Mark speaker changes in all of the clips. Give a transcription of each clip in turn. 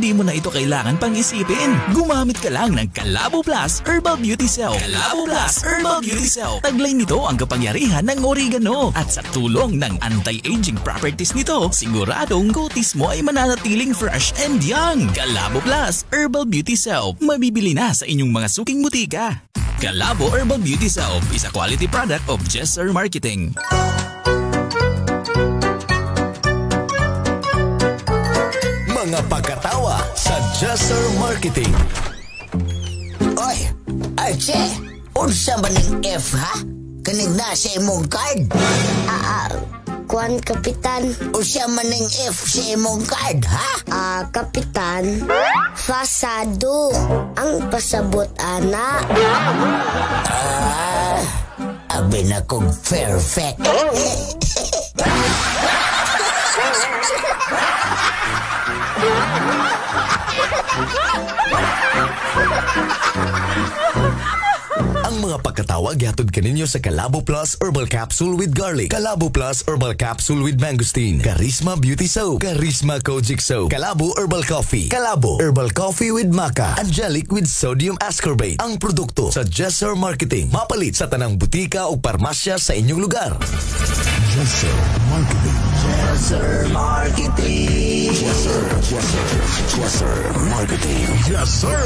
Speaker 1: Hindi mo na ito kailangan pang isipin. Gumamit ka lang ng Kalabo Plus Herbal Beauty Soap. Kalabo Plus Herbal Beauty Soap. Taglay nito ang kapangyarihan ng oregano at sa tulong ng anti-aging properties nito, siguradong kutis mo ay mananatiling fresh and young. Kalabo Plus Herbal Beauty Soap. Mabibili na sa inyong mga suking butika. Kalabo Herbal Beauty Soap is a quality product of Jesser Marketing.
Speaker 2: Mga pagkatawa sa Jesser Marketing.
Speaker 3: Oy, Archie, unsa man ning F ha? Kaning nasa imong card?
Speaker 4: Ah, kuan, Kapitan.
Speaker 3: Unsa man ning F sa imong card ha?
Speaker 4: Ah, Kapitan, fasado ang pasabot ana.
Speaker 3: Ah, abi na kong perfect.
Speaker 2: Ang mga pagkatawa gihatod kaninyo sa Kalabo Plus Herbal Capsule with Garlic, Kalabo Plus Herbal Capsule with Mangosteen, Charisma Beauty Soap, Charisma Kojic Soap, Kalabo Herbal Coffee, Kalabo Herbal Coffee with Maca, Angelic with Sodium Ascorbate. Ang produkto sa Jesser Marketing. Mapalit sa tanang butika o parmasya sa inyong lugar.
Speaker 5: Jesser Marketing.
Speaker 3: Jesser Marketing.
Speaker 5: Jesser, Jesser, Jesser Marketing. Jesser.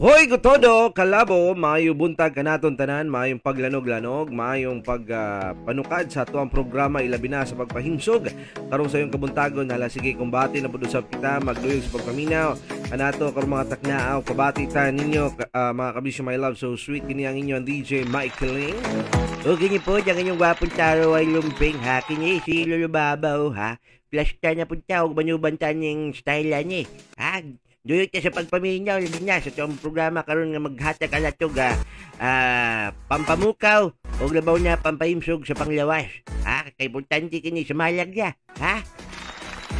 Speaker 6: Hoy kutodo, kalabo, maayo buntag kanaton tanan, maayong paglanog-lanog, maayong pagpanukad sa atuang programa ilabi na sa pagpahimsog. Karong sa iyong kabuntagon, hala sige kumbati na pud usab kita, magduyog sa pagpaminaw. Kanato karong mga taknaaw, pabati ta ninyo mga kabisyo my love, so sweet kini ang inyo ang DJ Mike Ling.
Speaker 7: O kini po, ang inyong gwapong taro ay lumping ha, kini si Lolo Babaw ha. Plasta na po ta, og banuban ta ning style ani. Ha? Duyot sa pagpaminaw, labi na sa itong programa karon nga maghatag alatog pampamukaw o labaw na pampahimsog sa panglawas. Ha? Kay importante kini sa malagya. Ha?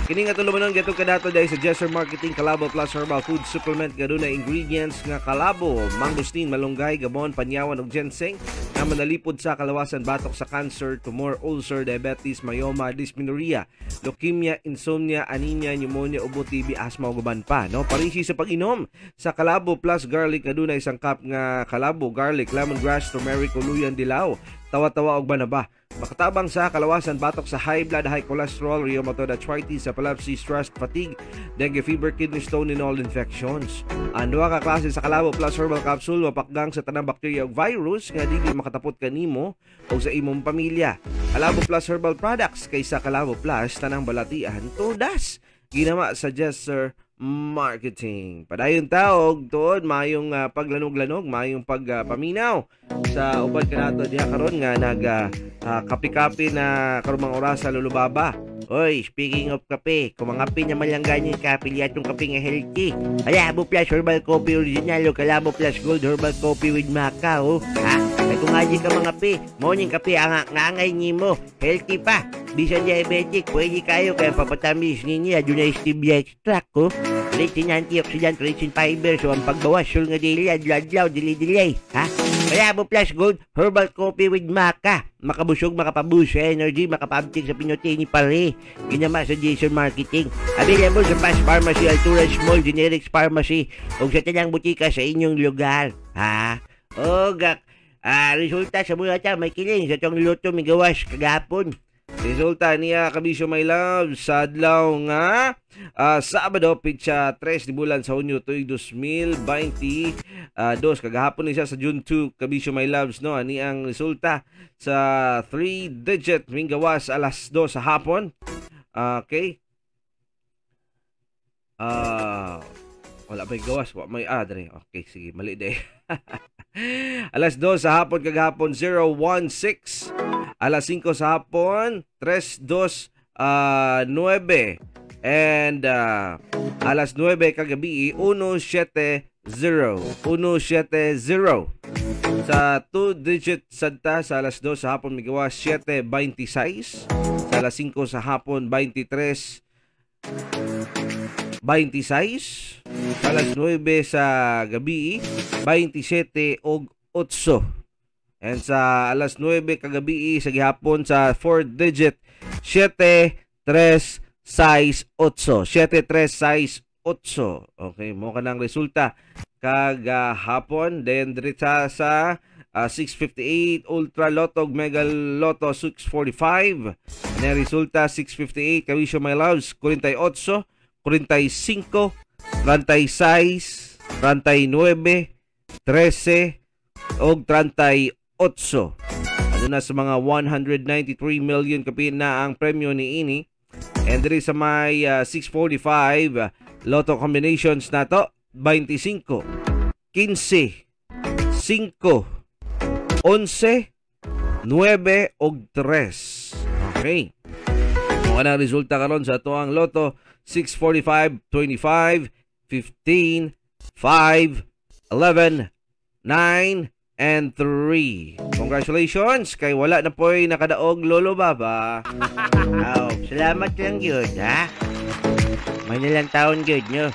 Speaker 6: Kini nga tulumanon gatong kadato dahil sa Jesser Marketing Kalabo Plus Herbal Food Supplement nga dunay ingredients nga kalabo, mangosteen, malunggay, gabon, panyawan ug ginseng nga manalipod sa kalawasan batok sa cancer, tumor, ulcer, diabetes, myoma, dysmenorrhea, leukemia, insomnia, anemia, pneumonia, ubo, TB, asthma ug uban pa, no? Parisi sa pag-inom sa Kalabo Plus Garlic nga dunay isang cup nga kalabo, garlic, lemongrass, turmeric, uluyan, dilaw, tawa-tawa og banaba. Makatabang sa kalawasan batok sa high blood, high cholesterol, rheumatoid arthritis, epilepsy, stress, fatigue, dengue fever, kidney stone, and all infections. Ang duha ka klase sa Kalabo Plus Herbal Capsule mapakgang sa tanang bakterya ug virus nga dili makatapot kanimo o sa imong pamilya. Kalabo Plus Herbal Products kaysa Kalabo Plus tanang balatian todas. Ginama sa Jesser Marketing. Padayon taog tuod maayong paglanog-lanog, maayong pagpaminaw sa uban kanato diha karon nga nag kape-kape na karong mga orasa lulubaba.
Speaker 7: Oy, speaking of kape, kumangape na man lang ganyan ka, pili atong kape nga healthy. Kalabo Plus Herbal Coffee Original o Kalabo Plus Gold Herbal Coffee with Maca, oh. Ha? Kaya kung nga di ka mga pe, morning kape ang ngangay nimo, healthy pa. Bisan diabetic, pwede kayo kaya papatamis ninyo, adunay stevia extract, oh. Rich in antioxidant, rich in fiber, so ang pagbawas, sul nga dili, adlaw-adlaw, dili-dilay, ha? Kalabo Plus Gold Herbal Coffee with Maca. Makabusog, makapaboost sa energy, makapabtik sa pinuti ni pare. Ginama sa Jason Marketing. Available sa Fast Pharmacy, Altura Small Generics Pharmacy, o sa tanang butika sa inyong lugar, ha? O, gak, resulta sa mulata, may kiling sa itong luto may gawas kagapon.
Speaker 6: Resulta niya kabisyo my love sa adlaw nga Sabado pitsa 3 di bulan sa Hunyo tuig 2022 kagahapon ni siya sa June 2 kabisyo my loves no ani ang resulta sa 3 digit minggawas alas 2 sa hapon. Okay. Wala pa gawas, wa may adre. Okay, sige, mali day. Alas 2 sa hapon kagahapon 016. Alas 5 sa hapon 3 2 9 and alas 9 kagabi 170 170. Sa 2 digit santa sa alas 2 sa hapon migawa 7:26. Sa alas 5 sa hapon 23 26. Sa alas 9 sa gabi 27 og 8. And sa alas 9 kagabi sa gihapon sa 4 digit 7 3 6 8. 7 3 6 8. Okay, mo kanang resulta kagahapon. Then diretsa sa 6:58 Ultra Lotto Mega Lotto 6:45. Ang resulta 6:58 Kawisyo My Loves 48 45 36 39 13 og 38. Ano na sa mga 193 million kapin na ang premyo ni ini. And diri sa may 6:45 Lotto combinations nato 25 15 5 11 9 og 3. Okay. Mao na resulta karon sa ato ang Lotto 6:45 25 15 5 11 9 and 3. Congratulations kay wala na po'y nakadaog Lolo Baba.
Speaker 7: Aw, salamat lang yun, ha? May nilang taon yun, nyo.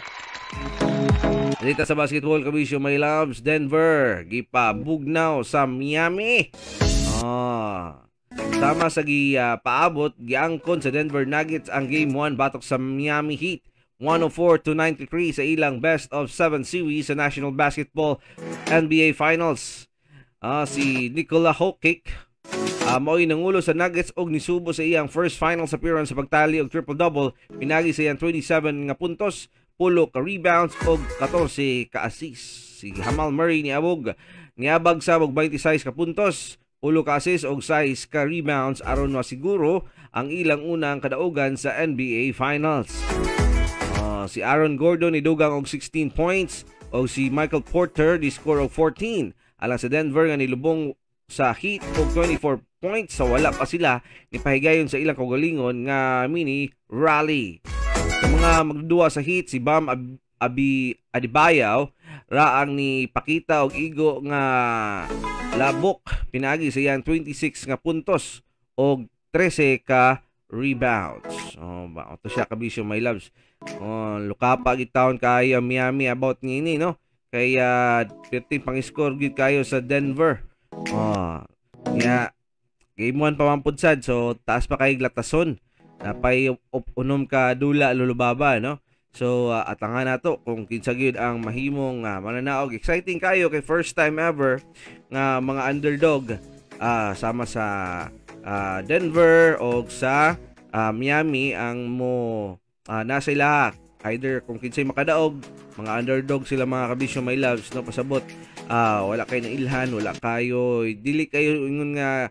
Speaker 6: Dito sa basketball, Kabisyo My Loves, Denver gipabugnaw sa Miami. Sama sa gipaabot, giangkon sa Denver Nuggets ang Game 1 batok sa Miami Heat 104-93 sa ilang best of 7 series sa National Basketball NBA Finals. Si Nikola Jokic mao'y nangulo sa Nuggets og nisubo sa iyang first finals appearance sa pagtali og triple-double pinagi sa iyang 27 nga puntos, 10 ka rebounds og 14 ka assists. Si Jamal Murray niabag sa og 26 ka puntos, 8 ka assists og 6 ka rebounds aron masiguro ang ilang unang kadaugan sa NBA Finals. Si Aaron Gordon nidugang og 16 points og si Michael Porter di-score og 14. Alang sa Denver nga nilubong sa Heat og 24 points sa wala pa sila nipahigayon sa ilang kaugalingon nga mini rally. Sa mga magduwa sa Heat, si Bam Adebayo raang ni pakita og igo nga labok pinaagi sa iyang 26 nga puntos og 13 ka rebounds. Oh, ba to siya Kabisyo My Loves. Oh, lukapa gid taon kayo Miami about ngini, no? Kaya 15 pang-score gid kayo sa Denver. Oh, nya game 1 pa man pud sad, so taas pa kay glatason. Napay unom ka dula Lolo Baba, no? So atangan nato kung kinsa gyud ang mahimong mananaog. Exciting kayo kay first time ever nga mga underdog sama sa Denver o sa Miami ang mo nasa ila either kung kinsay makadaog, mga underdog sila mga Kabisyo My Loves, no? Pasabot wala kayo nailhan, wala kayo, dili kayo ingon nga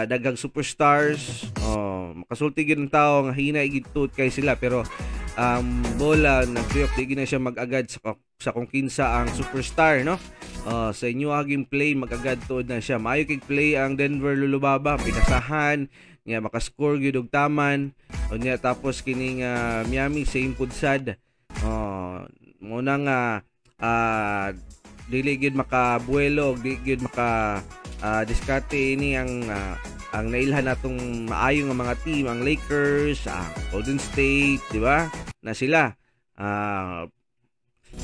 Speaker 6: daghang superstars. Makasulti gyud ang tao nga hina igitut kay sila, pero bola nagtiyok di na siya mag-agad sa kung kinsa ang superstar, no? Sa inyo aging play mag-agad tuod na siya. Maayo kay play ang Denver Lolo Baba, pinasahan niya makascore gyud og taman. Unya tapos kining Miami same pud sad. Muna nga dili gyud makabuelo og di gyud maka diskarte ini ang nailhan natong maayo nga mga team, ang Lakers, ang Golden State, di ba? Na sila.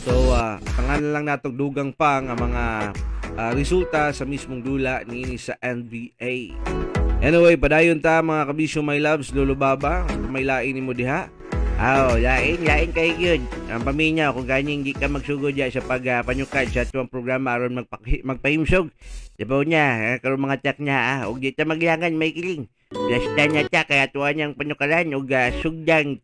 Speaker 6: So tangan lang natong dugang pa nga mga resulta sa mismong dula niini sa NBA. Anyway, padayon ta mga Kabisyo My Loves, Lolo Baba, may lain nimo diha.
Speaker 7: Aw, lain kay gyud. Ang paminyaw kung ganing di ka magsugod ya sa pagpanyukad sa atuang programa aron magpahimsog. Dibaw niya, karon mga tsak niya, og di ta maglangan may kiling. Lasta niya ta kay atuan niyang panyukalan og sugdang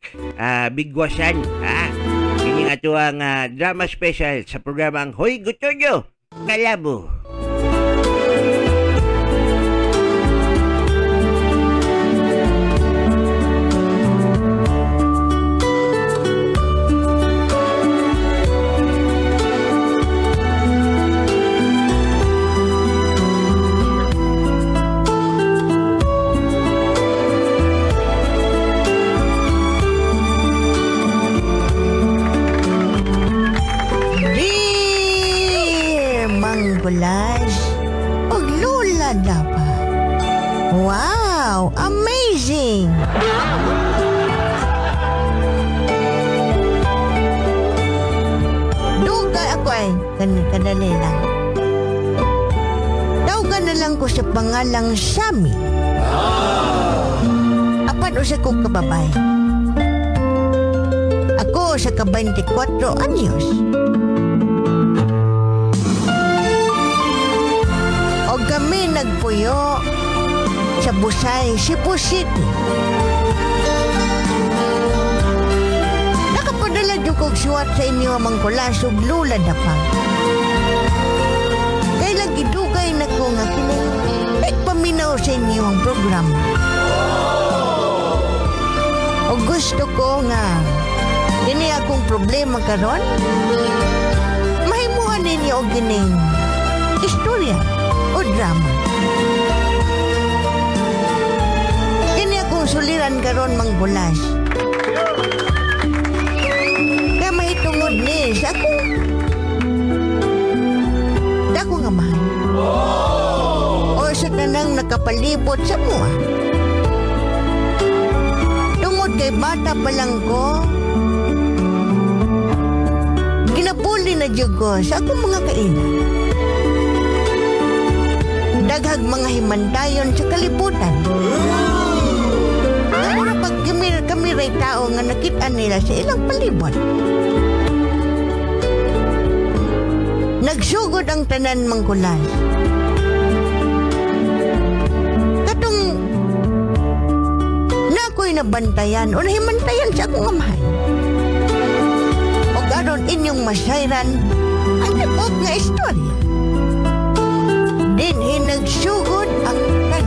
Speaker 7: bigwasan, ha. Kini atuang drama special sa programa ang Hoy Gutoyo Kalabo.
Speaker 8: Bulas og Lola Dapa. Wow! Amazing! Dugay ako ay kadali lang. Dugay na na lang ko sa pangalang Sammy. Apan usa ko kababay. Ako sa ka-24 anyos. O kami nagpuyo sa Busay, Cebu City. Nakapadala jud kog suwat sa inyo ang mangkulas ug lula na pa. Kay lagi dugay na ko nga kining nagpaminaw sa inyo ang programa. O gusto ko nga kini akong problema karon, mahimuan ninyo og kining istorya o drama. Kini akong suliran karon manggulas. Kaya mahitungod ni sa akong dako nga mahal. O sa tanang nakapalibot sa mua. Tungod kay bata pa lang ko, ginabuli na jud ko sa akong mga kaila. Daghag mga himantayon sa kalibutan. Mura pag kami ray tao nga nakita nila sa ilang palibot. Nagsugod ang tanan mangkulas. Katong na ako'y nabantayan o nahimantayan sa akong amahan. O karon inyong masayran ang tibuok nga istorya. Dinhi nagsugod ang tanan.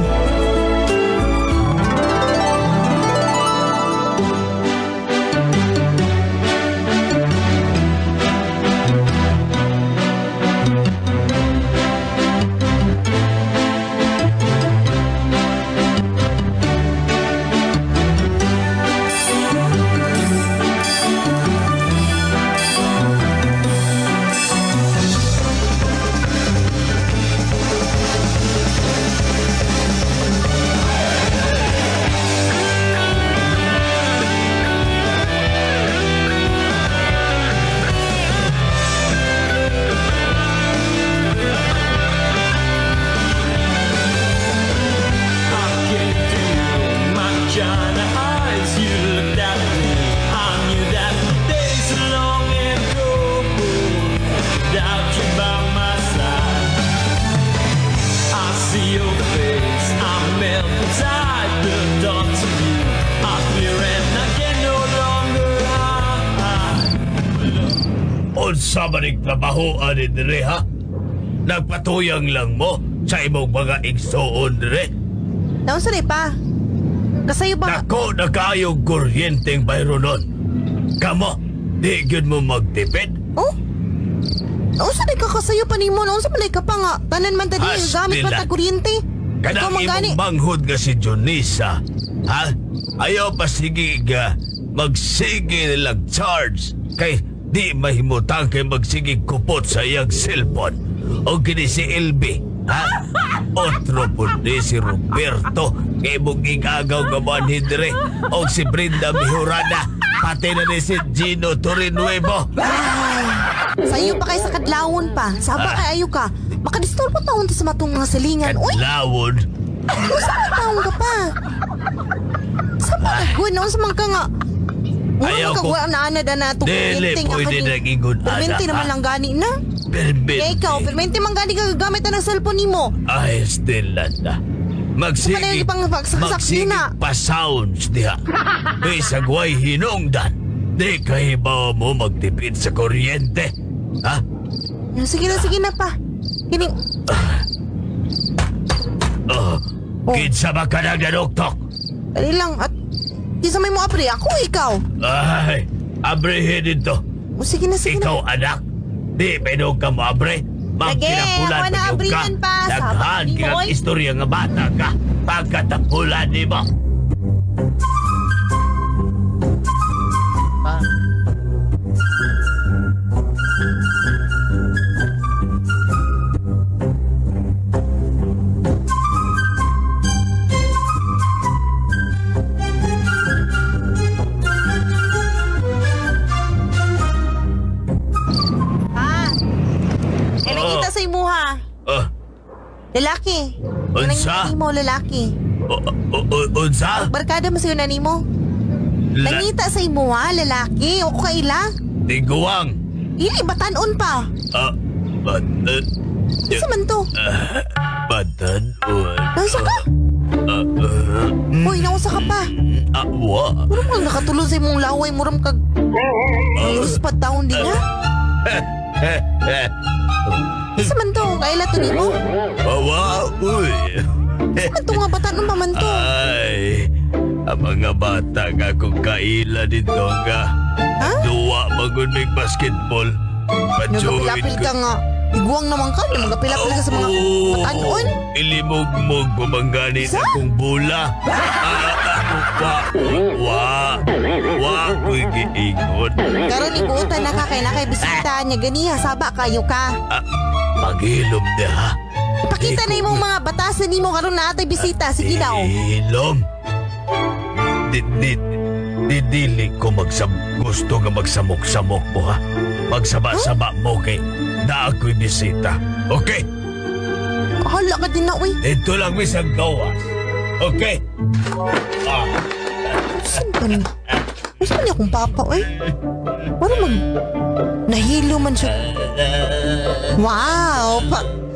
Speaker 9: Unsa man ning trabaho ani dire ha? Nagpatuyang lang mo sa imong mga igsoon dire.
Speaker 10: Naunsa ni pa? Kasayo ba?
Speaker 9: Dako na kaayong kuryenteng bayronon. Kamo, di gyud mo magtipid?
Speaker 10: Oh? Naunsa ni ka kasayo pa nimo? Naunsa man ka pa nga? Tanan man ta di gamit man ta kuryente.
Speaker 9: Kanang imong manghod nga si Junisa, ha? Ayaw pa sige ga magsige nilang charge kay di mahimutang kay magsige kupot sa iyang cellphone. O kini si LB, ha? Otro po ni si Roberto kay imong gigagaw nga manhin dire. O si Brenda Mihurana, pati na ni si Gino Torinuevo.
Speaker 10: Sayo pa kay sa kadlawon pa. Saba kay ayo ka. Makadisturbo taon ta sa matong mga silingan. Uy!
Speaker 9: Kadlawon?
Speaker 10: Usa ka taon ka pa. Saba ka gud, unsa man ka nga?
Speaker 9: Ayaw ko.
Speaker 10: Dili
Speaker 9: pwede nag-ingon ana.
Speaker 10: Permente naman lang gani na.
Speaker 9: Permente.
Speaker 10: Kaya ikaw, permente man gani ka gagamit na ng cellphone nimo.
Speaker 9: Ay, still na. Magsige, magsige pa sounds diha. Bisag way hinungdan. Di kahibaw mo magtipid sa kuryente. Ha?
Speaker 10: Sige na pa. Kini.
Speaker 9: Oh. Kinsa ba ka nang nanuktok?
Speaker 10: Dali lang at kinsa may mo apre ako ikaw.
Speaker 9: Ay, abrehin dito.
Speaker 10: O, sige na, sige
Speaker 9: ikaw,
Speaker 10: na.
Speaker 9: Anak, di pinog ka mo abre. Magkinapulan
Speaker 10: pa yung ka.
Speaker 9: Daghan kang istorya nga bata ka. Pagkatapulan ni mo.
Speaker 10: Pa. Lalaki.
Speaker 9: Unsa?
Speaker 10: Nangita nimo lalaki.
Speaker 9: Unsa?
Speaker 10: Barkada mo sa'yo na nimo. Nangita sa imo ha, lalaki. O kaila.
Speaker 9: Tiguang.
Speaker 10: Ili, batanon pa.
Speaker 9: Bat...
Speaker 10: Isa man to?
Speaker 9: Batanon.
Speaker 10: Nausa ka? Uy, nausa ka pa.
Speaker 9: Wa.
Speaker 10: Murang kang nakatulog sa imong laway. Murang kag... Luspad taon din ha? Isa man to? Kaila to nimo?
Speaker 9: Wa, uy.
Speaker 10: Isa man to nga batanon pa man to?
Speaker 9: Ay, ang mga bata nga kung kaila dito nga. Duwa magunig basketball.
Speaker 10: Nagapilapil ka nga. Iguang naman ka. Nagapilapil ka sa mga batanon.
Speaker 9: Ilimugmug pamangganit akong bula. Wa, wa, ko'y giingon.
Speaker 10: Karon ibuotan na ka kay na kay bisita niya ganiha saba kayo ka.
Speaker 9: Paghilom na ha.
Speaker 10: Ipakita na imong mga batasan nimo karon na atay bisita. Sige daw.
Speaker 9: Hilom. Dili ko gusto nga magsamok-samok mo ha. Magsaba-saba mo kay na ako'y bisita. Okay?
Speaker 10: Hala ka din na, uy.
Speaker 9: Dito lang misang gawas. Okay?
Speaker 10: Saan pa ni? Saan niya akong papa, uy? Para mag... Nahilo man siya. Wow!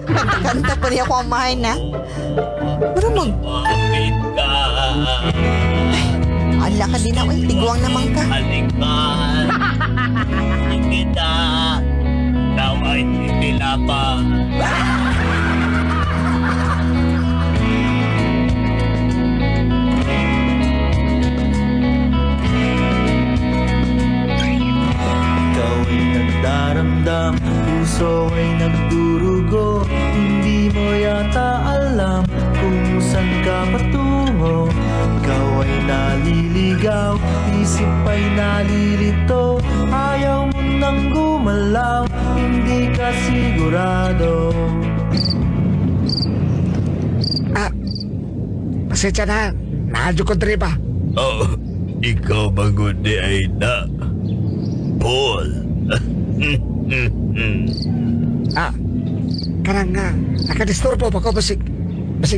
Speaker 10: Kanta-kanta pa niya ako amahin na. Para mag... Ay, ala ka din na, uy. Tiguang naman ka.
Speaker 9: Halikman. Kita. Ikaw ay tinilapa.
Speaker 11: Ikaw ay nagdaramdam, puso ay nagdurugo. Hindi mo yata alam kung saan ka patungo. Ikaw ay naliligaw, isip ay nalilito. Ayaw mo nang gumalaw, hindi ka sigurado.
Speaker 12: Pasensya na, naadyo ko diri ba?
Speaker 9: Oh, ikaw magundi ay na. Paul.
Speaker 12: Kanang nakadisturbo pa ko basig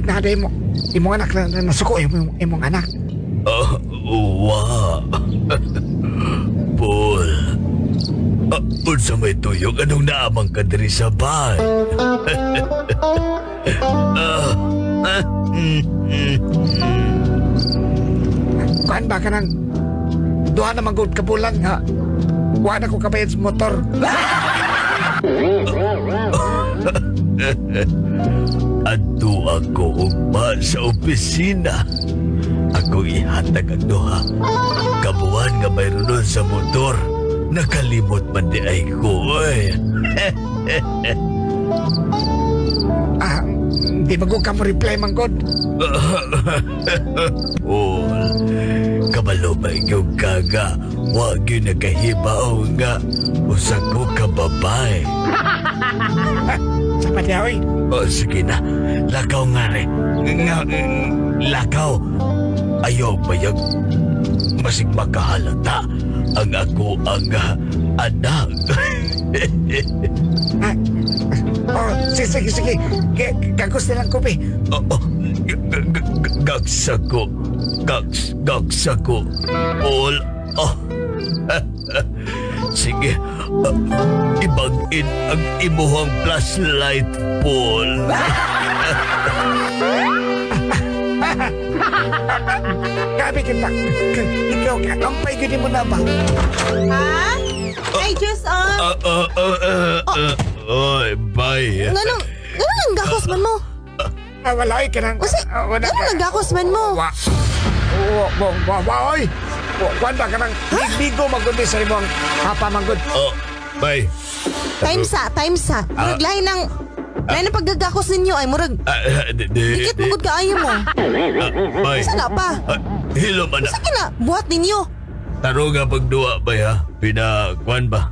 Speaker 12: na mo imong anak na nasuko imong anak.
Speaker 9: Oh, wa. Paul. Unsa may tuyok anong naamang ka diri sa bahay?
Speaker 12: Kuan ba kanang duha na magud ka bulan nga wa na ko kabayad sa motor.
Speaker 9: Adto ako ugma sa opisina. Ako ihatag ang duha. Kabuan nga mayroon sa motor. Nakalimot man di ay ko.
Speaker 12: Di ba ka mo reply man god?
Speaker 9: Paul, kabalo ba ikaw kaga? Wag yun nagkahibaw nga. Usa ko kababay.
Speaker 12: Sa pati, oy.
Speaker 9: Oh, sige na. Lakaw nga rin. Lakaw. Ayaw bayag. Masig makahalata ang ako ang anak.
Speaker 12: Oh, sige, sige. Gagos na lang ko, be.
Speaker 9: Gagsa ko. Gagsa ko. Paul. Oh. Sige. Ibag-in ang imuhang flashlight, Paul.
Speaker 12: Gabi kita. Ikaw, kampay gini mo na ba?
Speaker 10: Ha? Ay, Diyos, oh.
Speaker 9: Oy, bye.
Speaker 10: Ganun ang gakos man mo?
Speaker 12: Wala, oy, kanang...
Speaker 10: Ganun ang gakos man mo?
Speaker 12: Wa, oy. Kuwan ba kanang bigo magundi sa imong papa manggod?
Speaker 9: Oh, bye.
Speaker 10: Times sa. Murag lahi ng... Lahi ng paggagakos ninyo ay murag... Dikit magod kaayo mo.
Speaker 9: Bye.
Speaker 10: Saan na pa?
Speaker 9: Hilo man na.
Speaker 10: Saan ka na? Buhat ninyo.
Speaker 9: Taro nga pagduwa ba ha? Pinakuan ba?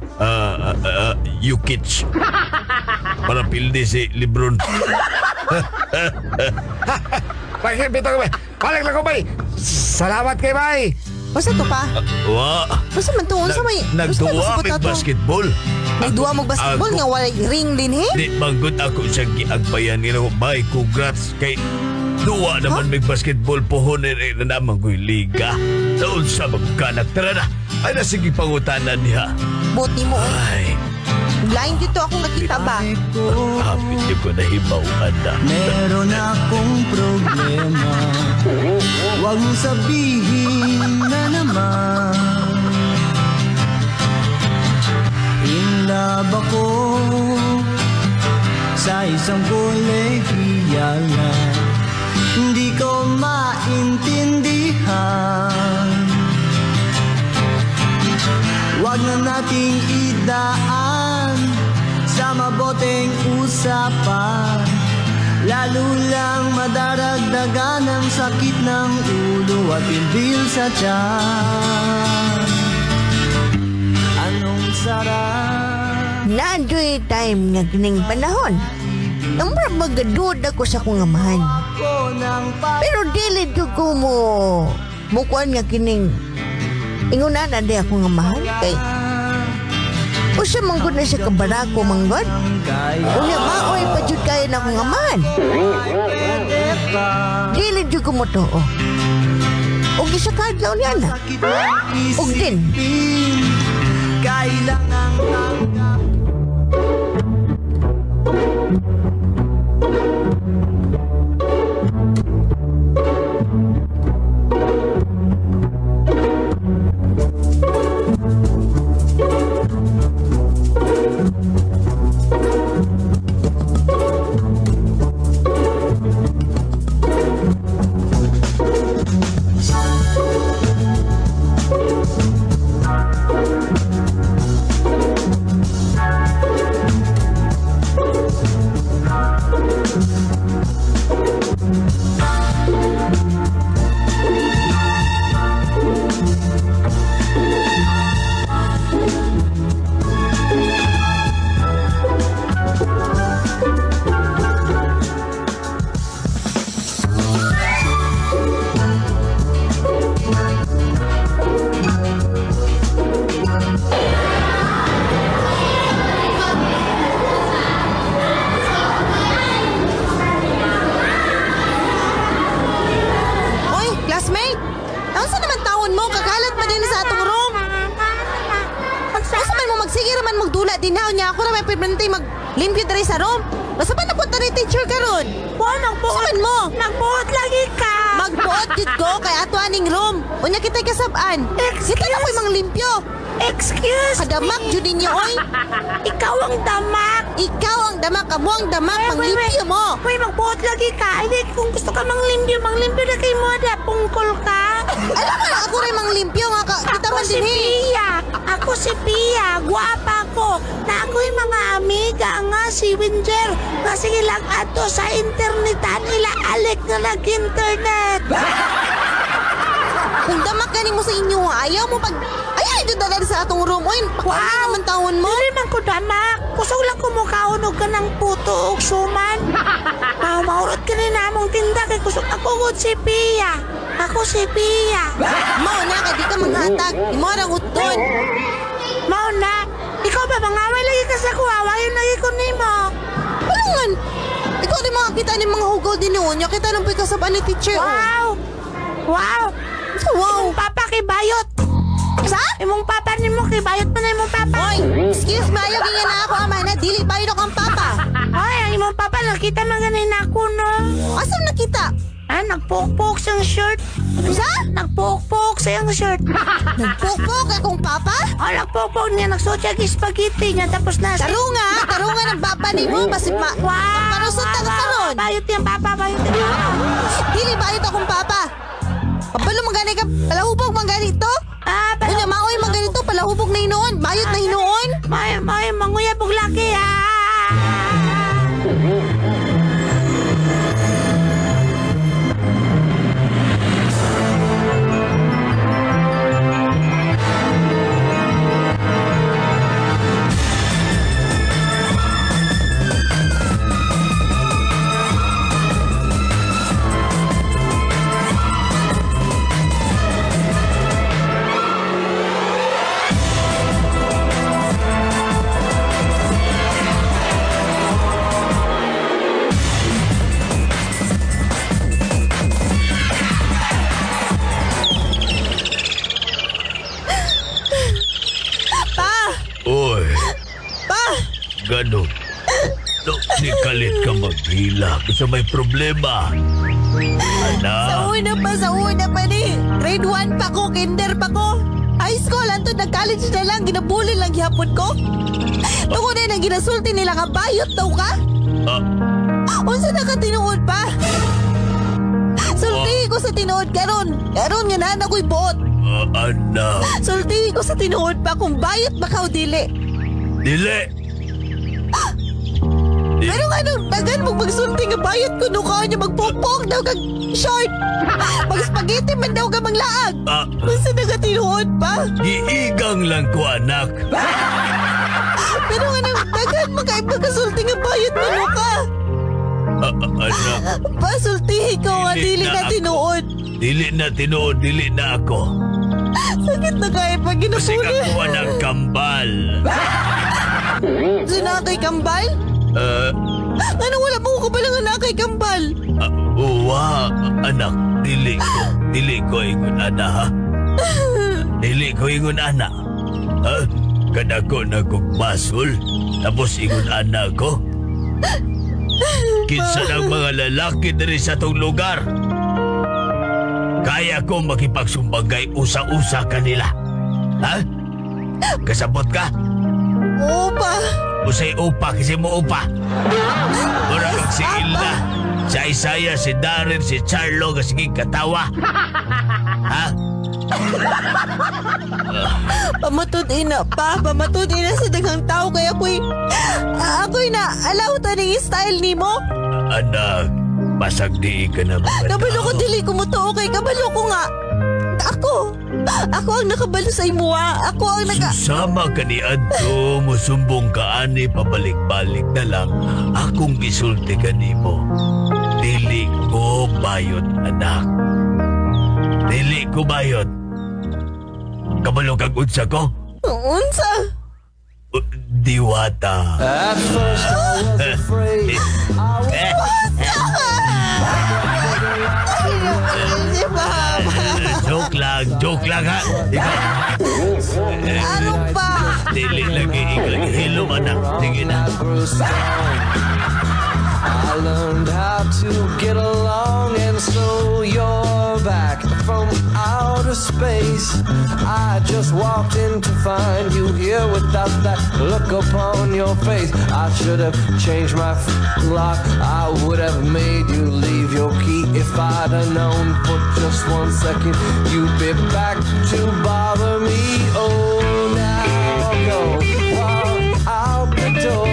Speaker 9: Yukich. Para pildi si Lebron.
Speaker 12: Balik bitaw bay. Balik lang ko bay. Salamat kay bay.
Speaker 10: Basta to pa.
Speaker 9: Wa.
Speaker 10: Basta man to, unsa may
Speaker 9: Nagduwa mig basketball.
Speaker 10: Nagduwa mo basketball nga walay ring din he?
Speaker 9: Di manggod ako siya giagbayan nila ko. Bye, congrats kay duwa naman mig basketball pohon na naman ko'y liga. Taon sa magkanak. Tara na. Ay na sige pangutanan niya.
Speaker 10: Buti mo.
Speaker 9: Ay.
Speaker 10: Blind dito akong nakita ba?
Speaker 9: Hapit niyo ko nahibawan na.
Speaker 11: Meron akong problema. Huwag mong sabihin na naman. In love ako sa isang kolehiyala. Hindi ko maintindihan. Huwag na nating idaan sa maboteng usapan. Lalo lang madaragdagan ang sakit ng ulo at bilbil sa tiyan. Anong sarap?
Speaker 8: Nadoy time nga kining panahon. Namra magadud ako sa akong amahan. Pero dili jud ko mo mukuan nga kining ingon na di akong amahan kay usa man gud na siya kabarako man gud. Unya maoy pa jud kayo na akong amahan. Dili jud ko motuo. Og isa ka adlaw niya na. Og din
Speaker 11: kailangan tanggap.
Speaker 10: Limpyo diri sa room. Basta ba napunta ni teacher karon?
Speaker 13: Wa nagbuot.
Speaker 10: Saan mo?
Speaker 13: Nagbuot lagi ka.
Speaker 10: Magbuot jud ko kay ato aning room. Unya kitay kasab-an.
Speaker 13: Excuse.
Speaker 10: Kita na ko'y manglimpyo.
Speaker 13: Excuse.
Speaker 10: Kadamak jud ninyo oy.
Speaker 13: Ikaw ang damak.
Speaker 10: Ikaw ang damak, amo ang damak, manglimpyo mo.
Speaker 13: Uy, magbuot lagi ka. Ay, kung gusto ka manglimpyo, manglimpyo na kay mo da pungkol ka.
Speaker 10: Alam mo na ako rin manglimpyo nga ka. Kita man
Speaker 13: din eh. Ako si Pia, guwapa ko. Na ako'y mga amiga nga si Winger. Nga sige lang ato sa internetan ila alik na nag-internet.
Speaker 10: Kung damak gani mo sa inyo, ayaw mo pag... Ayaw ito dala sa atong room. Uy, wow, naman taon mo.
Speaker 13: Dili man ko damak. Kusog lang kumukaon og kanang puto og suman. Maurot ka ni namong tinda kay kusog ako gud si Pia. Ako si Pia.
Speaker 10: Mao na ka di ka manghatag. Imo rang utod.
Speaker 13: Mao na. Ikaw ba mangaway lagi ka sa kuha? Awayon lagi ko nimo.
Speaker 10: Palungan. Ikaw di makakita ni mga hugaw din noon. Kita nang puy kasabaan ni teacher.
Speaker 13: Wow. Wow.
Speaker 10: So, wow.
Speaker 13: Imong papa kay bayot.
Speaker 10: Sa?
Speaker 13: Imong papa nimo kay bayot man imong papa.
Speaker 10: Oy, excuse me, ayaw ganyan na ako ama na dili bayot ako ang papa.
Speaker 13: Ay, ang imong papa nakita man ganin ako no.
Speaker 10: Asa nakita?
Speaker 13: Ah, nagpukpok siyang shirt.
Speaker 10: Sa?
Speaker 13: Nagpukpok siyang shirt.
Speaker 10: Nagpukpok akong papa?
Speaker 13: Oh, nagpukpok niya. Nagsuot siya spaghetti niya. Tapos na...
Speaker 10: Tarunga! Tarunga ng papa ni mo. Basi pa...
Speaker 13: Wow!
Speaker 10: Parusot ka karon.
Speaker 13: Bayot niyang papa. Bayot niya.
Speaker 10: Dili bayot akong papa. Kabalo man gani ka. Palahubog man gani to.
Speaker 13: Ah,
Speaker 10: Unya, maoy man ganito. Palahubog na hinuon. Bayot na hinuon.
Speaker 13: May, may, manguyabog laki ah.
Speaker 9: Gano? No, di kalit ka maghila. Kasi may problema. Anak.
Speaker 10: Sa una pa ni. Grade 1 pa ko, kinder pa ko. High school, antod nag-college na lang, ginabuli lang gihapon ko. Tungod na nang ginasulti nila nga bayot daw ka. Unsa na ka tinuod pa? Sulti ko sa tinuod karon. Karon nga nana ko'y buot.
Speaker 9: Anak.
Speaker 10: Sulti ko sa tinuod pa kung bayot ba ka o dili.
Speaker 9: Dili.
Speaker 10: Pero nga nung dagan mong magsulti nga bayot ko no ka niya magpukpok daw kag short. Mag-spaghetti man daw ka manglaag. Unsa na ka tinuod pa?
Speaker 9: Giigang lang ko, anak.
Speaker 10: Pero nga nung dagan makaipagkasulti nga bayot ko no ka.
Speaker 9: Anak.
Speaker 10: Pasultihi ko nga dili na tinuod.
Speaker 9: Dili na tinuod, dili na ako.
Speaker 10: Sakit na kaya pag
Speaker 9: Kasi
Speaker 10: ginapuli.
Speaker 9: kakuha ng kambal.
Speaker 10: Sinakay kambal? Ano wala mo ko pala nga nakay kambal?
Speaker 9: Uwa, anak, dili ko ingon ana, ha? Dili ko ingon ana. Ha? Kadako na kog basol, tapos ingon ana ko. Kinsa ng mga lalaki diri sa tong lugar. Kaya ko makipagsumbagay usa-usa kanila. Ha? Kasabot ka?
Speaker 10: Opa.
Speaker 9: Usay upa, kasi mo upa. Mura kag si Ilda, si Isaiah, si Darren, si Charlo, kasi katawa. Ha?
Speaker 10: Pamatud ina pa, pamatud ina sa daghang tao kaya ako'y na alaw ta ning style nimo.
Speaker 9: Anak, basag di ka na mga
Speaker 10: Kabalo ko dili ko mutuo kay kabalo ko nga. Ako ang nakabalo sa imuha. Ako ang naka...
Speaker 9: Susama ka ni Adto, musumbong ka ani, pabalik-balik na lang. Akong gisulti ka nimo. Dili ko bayot, anak. Dili ko bayot. Kabalo kag unsa ko?
Speaker 10: Unsa?
Speaker 9: Diwata.
Speaker 11: At first I was afraid.
Speaker 9: Joke lang ha. Ikaw.
Speaker 10: Ano pa?
Speaker 9: Dili lagi ikaw. Hello anak. Sige na.
Speaker 11: I learned how to get along, and so you're back from outer space. I just walked in to find you here without that look upon your face. I should have changed my lock. I would have made you leave your key if I'd have known for just 1 second you'd be back to bother me. Oh, now go walk out the door.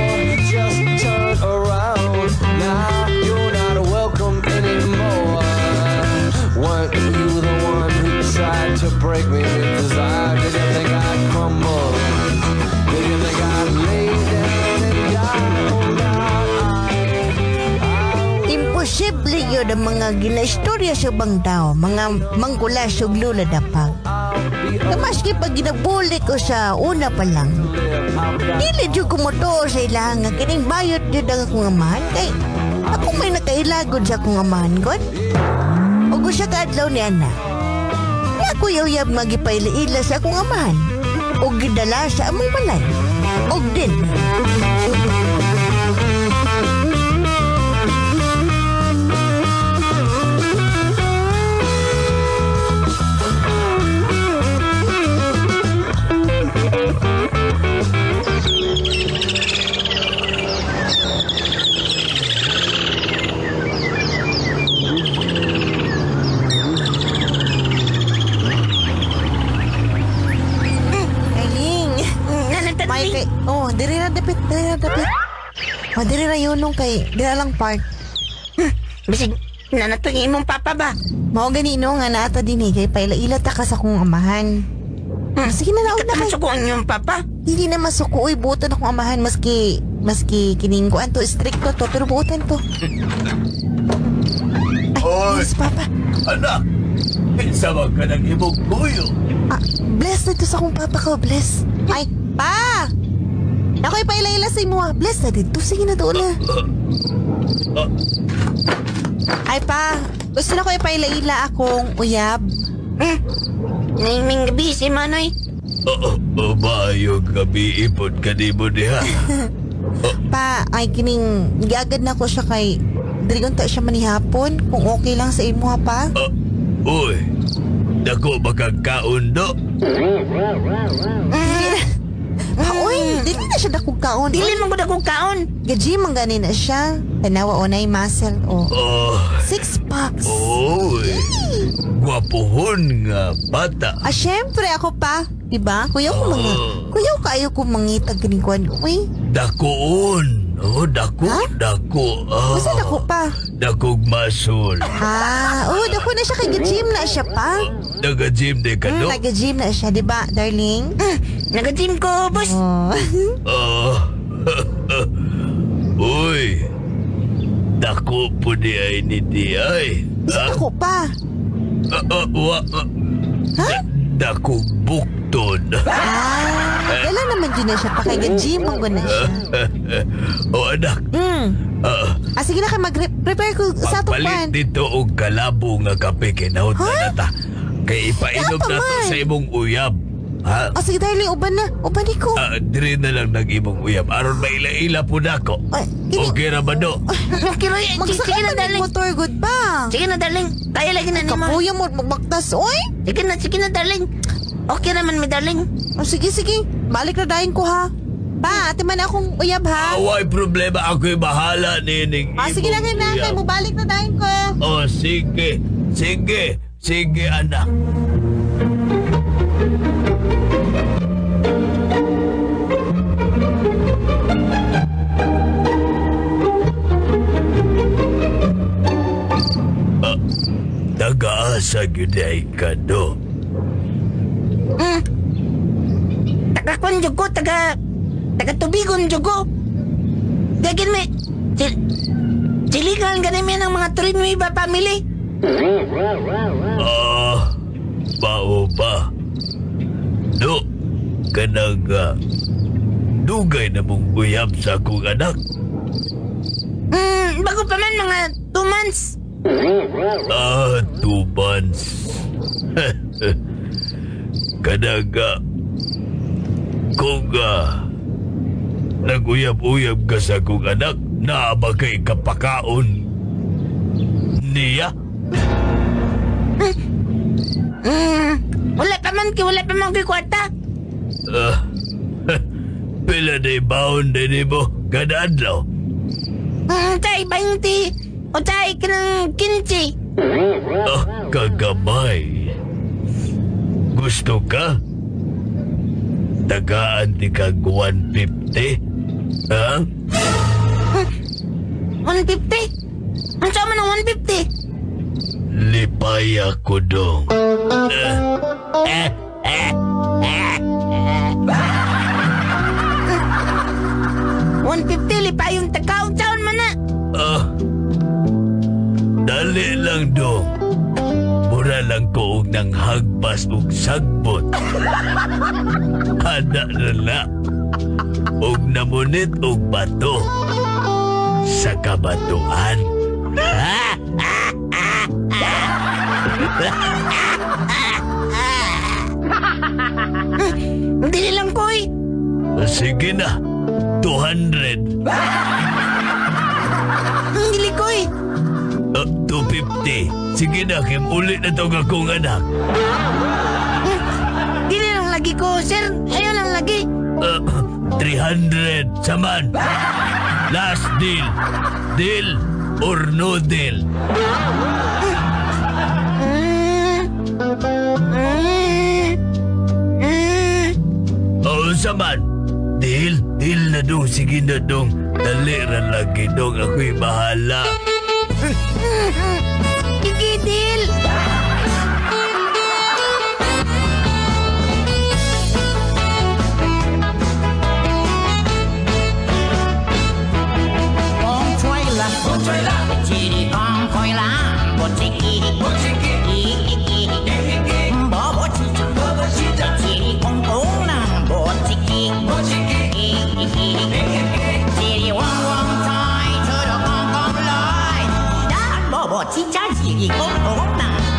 Speaker 11: Just turn around. Now you're not welcome anymore. Weren't you the one who tried to break me with desire? Did you think I'd crumble? Did you think I'd lay down and die? Oh, now
Speaker 8: Imposible yun ang mga ginaistorya sa ubang tao, mga mangkulas ug lula dapag. Maski pag ginabuli ko sa una pa lang, dili jud ko motuo sa ilang nga kining bayot jud ang akong amahan kay ako may nakailagod sa akong amahan god. Ug usa ka adlaw ni ana, ni ako yawyab nga gipaila-ila sa akong amahan ug gidala sa among balay. Ug din
Speaker 10: Oh, diri na dapit, diri na dapit. Oh, diri na yun nung kay, diri lang park.
Speaker 13: Bisig, nanatong imong papa ba?
Speaker 10: Mao gani no nga naata din eh, kay paila-ila ta ka sa akong amahan. Sige na naog na kay.
Speaker 13: Masuko ang iyong papa?
Speaker 10: Hindi na masuko, uy, buotan akong amahan maski kining kuan to, stricto to, pero buotan to. Ay,
Speaker 9: oy,
Speaker 10: yes, papa.
Speaker 9: Anak, kinsa man ka ng imong kuyo?
Speaker 10: Ah, bless na to sa akong papa ko, bless. Ay, pa! Ako'y paila-ila sa imo. Bless na dito. Sige na doon na. Ay pa, gusto na ko ipaila-ila akong uyab.
Speaker 13: Naiming gabi si Manoy.
Speaker 9: Oo, maayong gabi ipon ka ni mo niya.
Speaker 10: Pa, ay kining giagad na ko siya kay diri unta siya manihapon kung okay lang sa imo ha pa.
Speaker 9: Uy, dako ba kag kaon do?
Speaker 10: Pa, uy, dili na siya dakog kaon.
Speaker 13: Dili man gud akong kaon.
Speaker 10: Gaji man gani na siya. Tanawa onay muscle oh.
Speaker 9: Oh,
Speaker 10: Six packs.
Speaker 9: uy. Gwapuhon nga bata.
Speaker 10: Ah, syempre ako pa, 'di ba? Kuya ko mga kuya kayo ko mangitag kining kuan. Uy,
Speaker 9: Dakoon. Oh, dako, dako. Oh,
Speaker 10: basta dako pa.
Speaker 9: Dakog masol.
Speaker 10: Ah, oh, dako na siya kay gym na siya pa.
Speaker 9: Naga-gym di ka do?
Speaker 10: Naga-gym na siya, 'di ba, darling?
Speaker 13: Naga-gym ko, boss.
Speaker 10: Oh.
Speaker 9: Oh. Uy. Dako po di ay ni di ay.
Speaker 10: Basta dako pa.
Speaker 9: Ha? Dako bukton.
Speaker 10: Ah, dala naman dyan na siya pa kay gym man gud na siya.
Speaker 9: O anak.
Speaker 10: Ah, sige na kay mag-prepare ko sa atong
Speaker 9: Pagpalit
Speaker 10: kuan.
Speaker 9: dito og kalabo nga kape kinahot na nata. Kay ipainom
Speaker 10: Kaya pa
Speaker 9: na to
Speaker 10: man.
Speaker 9: sa imong uyab. Ha?
Speaker 10: Ah, sige darling, uban na. Uban ni ko.
Speaker 9: Ah, diri na lang nag imong uyab. Aron maila-ila po nako. Okay ra ba do?
Speaker 13: Okay ra,
Speaker 10: Magsakay
Speaker 13: sige na,
Speaker 10: na ng
Speaker 13: darling.
Speaker 10: motor good ba?
Speaker 13: Sige na, darling. Kaya lagi na nimo.
Speaker 10: Kapuya mo magbaktas, oy.
Speaker 13: Sige na, darling. Okay naman mi, darling.
Speaker 10: Oh, sige, sige. Balik na dahin ko ha. Pa, ate man akong uyab ha.
Speaker 9: Away problema ako'y bahala nining
Speaker 10: Ah, sige lang
Speaker 9: imong
Speaker 10: na kay
Speaker 9: uyab.
Speaker 10: mo balik na dahin ko.
Speaker 9: Oh, sige. Sige. Sige, anak. Ah, Tagaasa gyud ay ka do.
Speaker 13: Taga kwan jud ko, taga tubigon jud ko. Dagin mi siligan gani mi ng mga Trinueva family.
Speaker 9: Ah, bao ba? Do, kanang dugay na mong uyab sa akong anak.
Speaker 13: Bago pa man mga 2 months.
Speaker 9: Ah, 2 months. Kanang kung nag-uyab-uyab ka sa akong anak, naa ba kay kapakaon niya?
Speaker 13: Wala pa man kay kwarta.
Speaker 9: Pila na baon din mo kada adlaw?
Speaker 13: Tay 20 o tay kanang 15.
Speaker 9: Ah, kagamay. Gusto ka? Tagaan di kag 150? Ha?
Speaker 13: 150? Ang sama ng 150?
Speaker 9: Lipaya ko dong.
Speaker 13: Eh, 150 lipayon takaw taon man na.
Speaker 9: Ah, dali lang dong. Mura lang ko og nang hagbas og sagbot. Hada na na. Og namunit og bato. Sa kabatuan.
Speaker 13: Dili lang ko eh.
Speaker 9: Sige na. 200.
Speaker 13: Dili ko eh.
Speaker 9: 250. Sige na, Kim. Uli na tong akong anak.
Speaker 13: Dili lang lagi ko, sir. Ayaw lang lagi.
Speaker 9: 300. Saman. Last deal. Deal or no deal? Oo, saman. Deal? Deal na dong. Sige na dong. Dali ra lagi dong. Ako'y bahala.
Speaker 13: Sige, deal.
Speaker 3: 真正是公公人。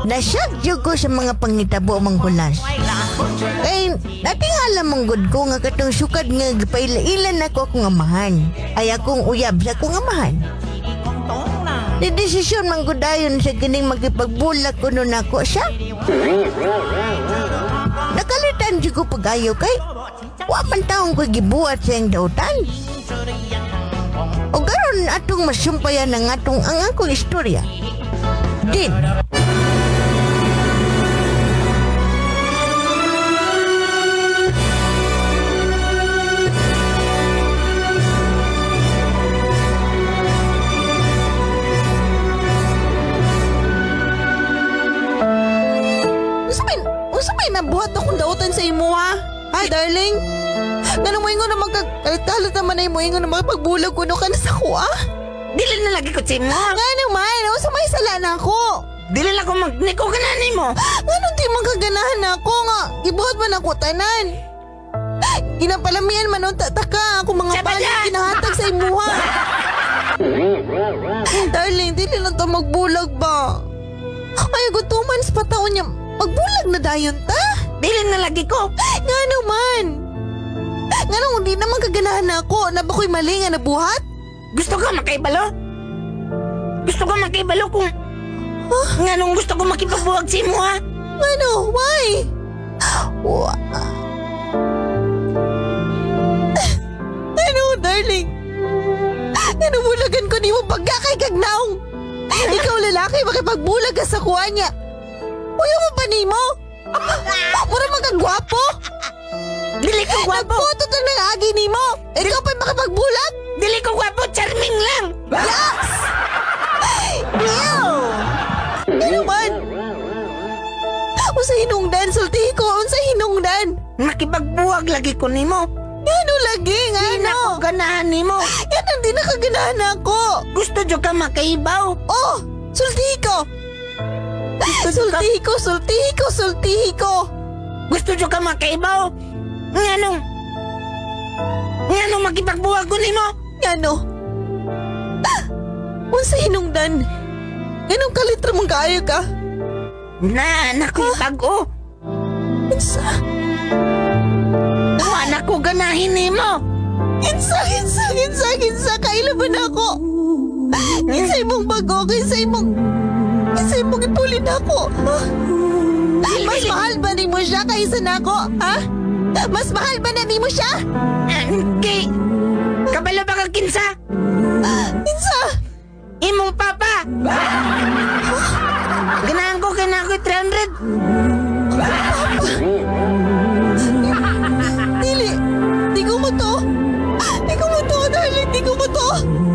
Speaker 8: Nasyak jud ko sa mga pangitabo manggulas. Kay natingala manggod ko nga katong sukad nga gipaila-ila nako akong amahan. Ay akong uyab sa akong amahan. Di desisyon manggod dayon sa kining makipagbulak kuno nako siya. Nakalitan jud ko pag-ayo kay wa man taong ko gibuhat sa iyang dautan. O garon atong masumpayan ang atong ang akong istorya. Din.
Speaker 10: Unsa may nabuhat akong dautan sa imo ha? Hi, darling. Ngano mo ingon na magkakalit naman ay mo ingon na magpagbulag kuno ka na sa ko ah?
Speaker 13: Dili na lagi ko sa imo.
Speaker 10: Ngano man, unsa may sala na ako?
Speaker 13: Dili na ko magniko ka na nimo.
Speaker 10: Ngano di man kaganahan ako nga gibuhat man ako tanan. Ginapalamian man unta ta ka ako mga balik ginahatag sa imuha. Darling, dili na to magbulag ba? Ay, go 2 months pa taon niya. Magbulag na dayon ta?
Speaker 13: Dili na lagi ko.
Speaker 10: Ngano man? Ngano hindi naman kaganahan ako? Na ba ko'y mali nga nabuhat?
Speaker 13: Gusto ka makaibalo? Gusto ka makaibalo kung... Huh? Nganong gusto ko makipagbuwag sa imo ha?
Speaker 10: Ngano? Why? Ano, darling? Ngano bulagan ko ni mo pagkakay kagnaong? Ikaw lalaki, makipagbulag ka sa kuha niya. Uyo mo pa nimo? Mura magkagwapo?
Speaker 13: Dili ko gwapo.
Speaker 10: Nagputo to ng agi nimo. Ikaw pa'y makipagbulag?
Speaker 13: Dili ko gwapo, charming lang.
Speaker 10: Yes! Ew! Ano man? Unsa hinungdan, sultihi ko, unsa hinungdan?
Speaker 13: Makipagbuwag lagi ko nimo.
Speaker 10: Ano lagi, nga
Speaker 13: Di na ko ganahan nimo.
Speaker 10: Yan ang di nakaganahan ako.
Speaker 13: Gusto jud ka makaibaw.
Speaker 10: Oh, sultihi ko. Sultihi ko, sultihi ko, sultihi ko.
Speaker 13: Gusto jud ka makaibaw. Nganong? Nganong makipagbuwag ko nimo?
Speaker 10: Ngano? Unsa hinungdan? Nganong kalitra mong kaayo ka?
Speaker 13: Na, nako'y bag-o.
Speaker 10: Unsa?
Speaker 13: Wa na ko ganahin nimo.
Speaker 10: Kinsa, kinsa, kinsa, kinsa, kaila ba na ako? Kinsa imong bago, kinsa imong ipulin ako? Ha? Mas mahal ba nimo siya kaysa nako? Ha? Mas mahal ba na nimo siya?
Speaker 13: Kay, kabalo ba ka kinsa?
Speaker 10: Kinsa?
Speaker 13: Imong papa. Ganahan ko kay na ako'y 300.
Speaker 10: Dili, di ko mo to. Di ko mo to, darling. Di ko mo to.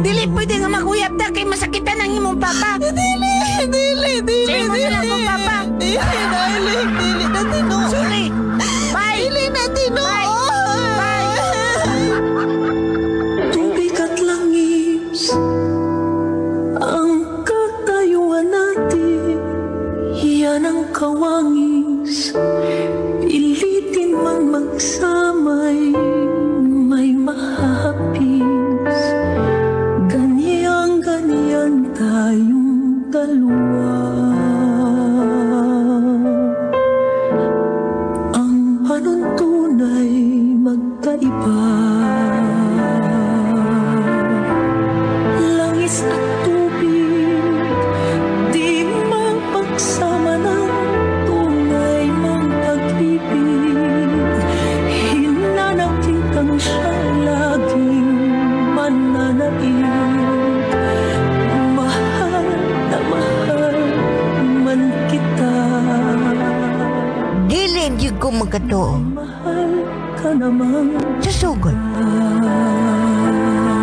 Speaker 13: Dili pwede nga maguyab ta kay masakitan ang imong papa.
Speaker 10: Dili, dili, dili,
Speaker 13: Sa imo
Speaker 10: dili.
Speaker 13: na lang akong papa.
Speaker 10: Dili, darling. Dili na tino.
Speaker 13: Sorry. Bye.
Speaker 10: Dili na tino.
Speaker 13: Bye. Bye.
Speaker 14: Tubig at langis ang katayuan natin, yan ang kawangis. Pilitin mang magsama'y may mahapis. Ganyan-ganyan tayong dalawa. Ang panuntunay magkaiba. Langis at tubig, di mapagsama ng tunay mong pag-ibig. Hinanakit ang siyang laging mananaig. Mahal na mahal man kita.
Speaker 8: Dili jud ko makatuo.
Speaker 14: Mahal ka namang
Speaker 8: Sa sugod.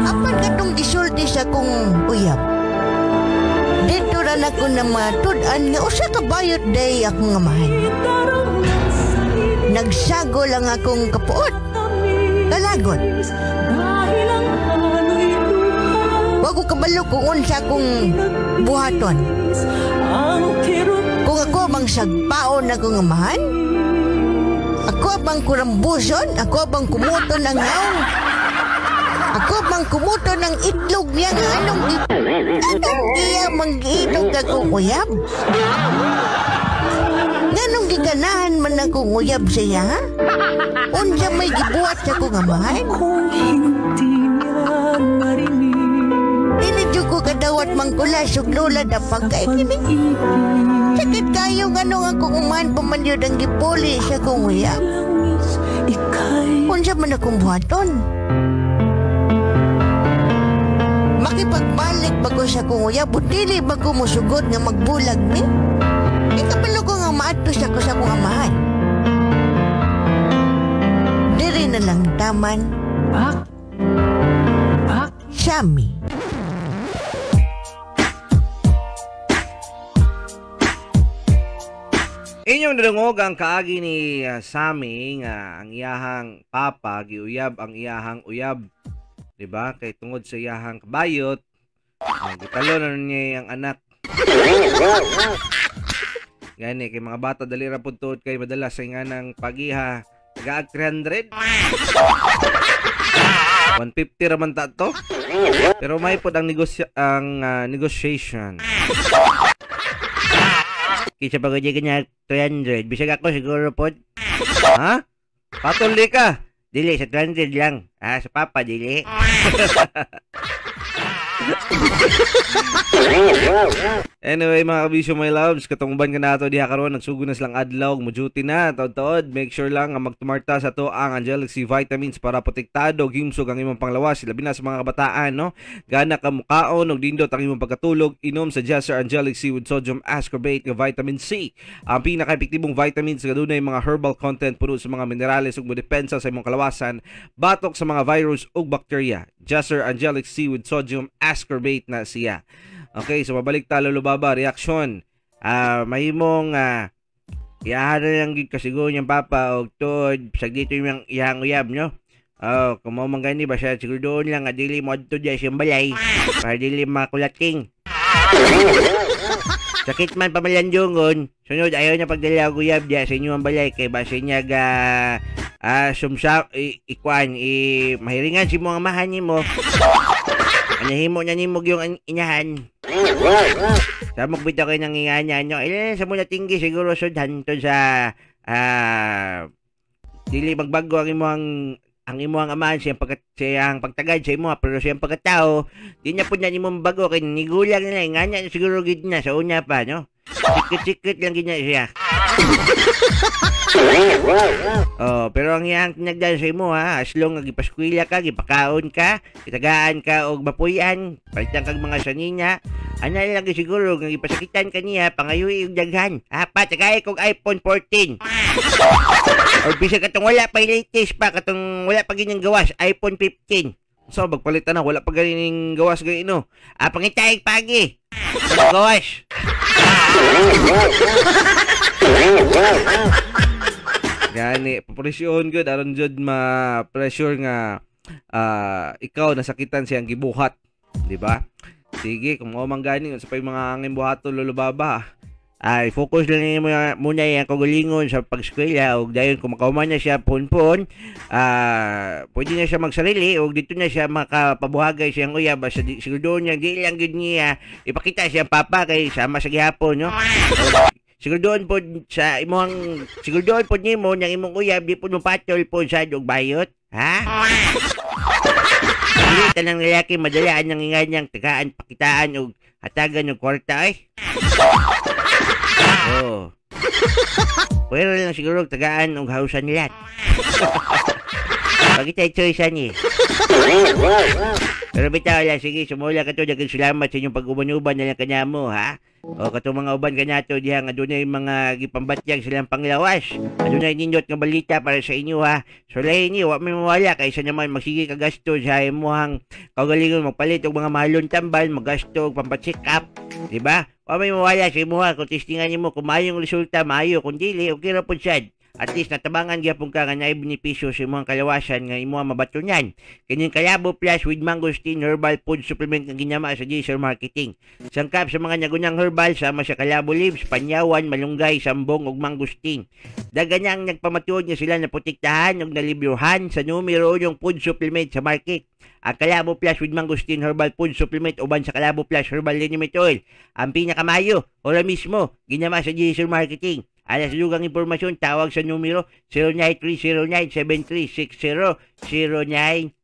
Speaker 8: Apan katong gisulti sa akong uyab. Dito ra nako na matud-an nga usa ka bayot day akong amahan. Nagsago lang akong kapuot. Kalagot. Wa ko kabalo kung unsa akong buhaton. Kung ako bang sagpaon akong amahan? Ako bang kurambuson? Ako bang kumuto ng ngaw? Ako bang kumuto ng itlog niya nga anong iya mang-itlog akong uyab? Nganong giganahan man akong uyab siya, ha? Unsa may gibuhat sa akong amahan?
Speaker 14: Kung hindi niya marinig.
Speaker 8: Dili jud ko kadawat mangkulas ug lola na pagkain. Sakit kayo nganong akong umahan pa man yun ang gipuli sa akong uyab. Unsa man akong buhaton? Makipagbalik ba ko sa akong uyab o dili ba ko musugod nga magbulag ni? Ikabalo ko nga maadto sa ko sa akong amahan. Diri na lang taman. Sammy.
Speaker 6: Inyong nadungog ang kaagi ni Sammy nga ang iyahang papa giuyab ang iyahang uyab, di ba? Kay tungod sa iyahang kabayot, gitalo na niya ang anak. Gani kay mga bata dali ra pud tuod kay madala sa inganang pagiha tagaag 300. 150 ra man ta to. Pero may pod ang negotiation.
Speaker 7: Kisa pag di kanya 300, bisag ako siguro pod.
Speaker 6: Ha? Patol di ka?
Speaker 7: Dili, sa 300 lang. Ah, sa papa, dili.
Speaker 6: Anyway, mga kabisyo, my loves, katungban ka na ato diha karon, nagsugod na silang adlaw, mo duty na, taod-taod. Make sure lang nga magtumarta sa to ang Angelic C vitamins para protektado gimsog ang imong panglawas, labi na sa mga kabataan, no? Gana ka mukaon og dindot ang imong pagkatulog, inom sa Jesser Angelic C with sodium ascorbate nga vitamin C. Ang pinaka-epektibong vitamins nga dunay mga herbal content puno sa mga minerales ug modepensa sa imong kalawasan batok sa mga virus ug bakterya. Jesser Angelic C with sodium ascorbate na siya. Okay, so mabalik ta Lolo Baba, reaksyon. Mahimong iyahan na lang gid kasiguro niyang papa og tuod sa dito yung iyang uyab, no? Oh, kung mo man gani ba siya siguro doon lang nga dili mo adto diya siyang balay para dili makulating. Sakit man pamalandungon, sunod ayaw na pagdala og uyab diya sa inyong balay kay base niya ga sumsa ikuan mahiringan si mo ang amahan nimo. Anahimo na nimo yung inahan. Samok bitaw kayo nang inganya nyo. Eh, sa muna tinggi siguro sudhan to sa dili magbago ang imong amahan siyang siyang pagtagad sa imo, pero siyang pagkatao di niya pud na nimo mabago kay nigulang na inganya siguro gid na sa una pa, no? Sikit-sikit lang gid na siya. Oh, pero ang iyang tinagdan sa imo, ha, as long nga gipaskwela ka, gipakaon ka, gitagaan ka og mapuy-an, palitan kag mga sanina, ana lang siguro nga gipasakitan ka niya, pangayuy og daghan. Ha, pa tagay kog iPhone 14. Or bisag katong wala pa latest pa, katong wala pa ginyang gawas, iPhone 15. So magpalitan na, wala pa ganing gawas gay ino.
Speaker 7: Ah, pangitay pagi. Gawas.
Speaker 6: Gani, papresyon good aron jud ma-pressure nga ikaw nasakitan siyang gibuhat, di ba? Sige, kung mao man gani unsa pay mga angin buhaton Lolo Baba.
Speaker 7: Ay, focus lang nimo muna yang kagalingon sa pagskwela og dayon kung makauman na siya punpon, pwede na siya magsarili og dito na siya makapabuhagay siyang uyab basta siguro niya di lang gyud niya ipakita siyang papa kay sama sa gihapon, no? Siguro doon po sa imong siguro doon po nimo nang imong uyab di po mo patol po sa og bayot, ha? Dili tanang lalaki madalaan ang ingay niyang tagaan pakitaan og hatagan og kwarta ay. Oh. Pwede lang siguro tagaan og hausan lat. Pakita choice ani. Pero bitaw lang, sige, sumula ka to, daghang salamat sa inyong pag-uban-uban na lang kanyamo, ha? O katong mga uban kanato diha nga dunay mga gipambatyag silang panglawas. Adunay nindot nga balita para sa inyo, ha. So lahi ni wa may mawala kaysa naman magsige ka gasto sa imong kaugalingon magpalit og mga mahalon tambal, maggasto og pampa-check up, di ba? Wa may mawala sa imuha kung testingan nimo kung maayong resulta maayo, kung dili okay ra pud sad. At least natabangan gyapon ka nga naay benepisyo sa imong kalawasan nga imo mabatunan. Kining Kalabo Plus with Mangosteen Herbal Food Supplement nga ginyama sa Jaser Marketing. Sangkap sa mga nagunang herbal sama sa kalabo leaves, panyawan, malunggay, sambong ug mangosteen. Dagan ang nagpamatuod nga sila naprotektahan ug nalibyuhan sa numero yung food supplement sa market. Ang Kalabo Plus with Mangosteen Herbal Food Supplement uban sa Kalabo Plus Herbal Liniment Oil. Ang pinakamayo, ora mismo, ginyama sa Jaser Marketing. Alas dugang impormasyon, tawag sa numero 09309736009.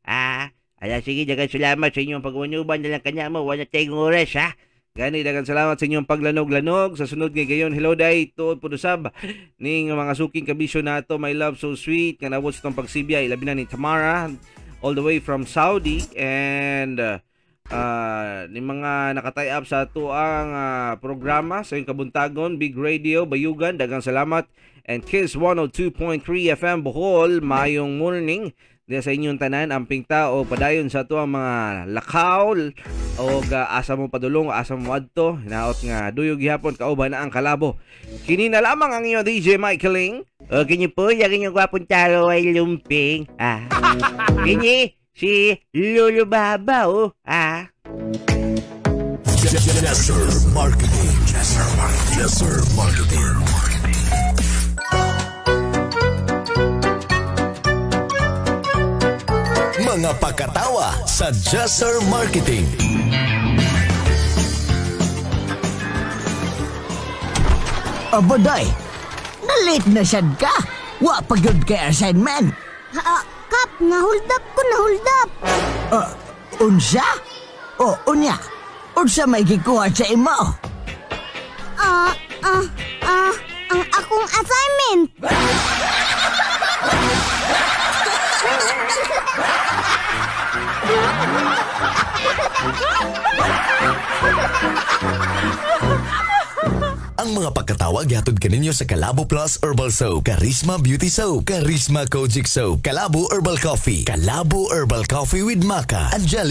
Speaker 7: Ala sige, daghang salamat sa inyong pagwanuban na lang kanya mo. Wala tayong oras, ha?
Speaker 6: Gani, daghang salamat sa inyong paglanog-lanog. Sa sunod ngay gayon, hello day, tuod po usab ning mga suking kabisyo nato, my love so sweet, nga nabot sa itong pagsibya, ilabi na ni Tamara, all the way from Saudi, and ni mga nakatay up sa atuang programa sa iyong kabuntagon, Big Radio, Bayugan, daghang salamat, and Kiss 102.3 FM Bohol, mayong morning diya sa inyong tanan, amping tao padayon sa atuang mga lakaw o asa mo padulong, asa mo adto, hinaot nga duyog gihapon kauban na ang kalabo. Kini na lamang ang inyong DJ Michaeling.
Speaker 7: O kini po, yang inyong gwapong taro ay lumping. Kini si Lolo Baba, oh.
Speaker 5: Jesser Marketing. Jesser Marketing. Jesser Marketing.
Speaker 2: Mga pakatawa sa Jesser Marketing.
Speaker 3: Abaday, na-late na sad ka. Wa pa gyud kay assignment.
Speaker 4: Kap, na-hold up ko, na-hold up.
Speaker 3: Unsa? O, unya. Unsa may gikuha sa imo?
Speaker 4: Ang akong assignment.
Speaker 2: Ang mga pagkatawa gihatod kaninyo sa Kalabo Plus Herbal Soap, Charisma Beauty Soap, Charisma Kojic Soap, Kalabo Herbal Coffee, Kalabo Herbal Coffee with Maca, Angelic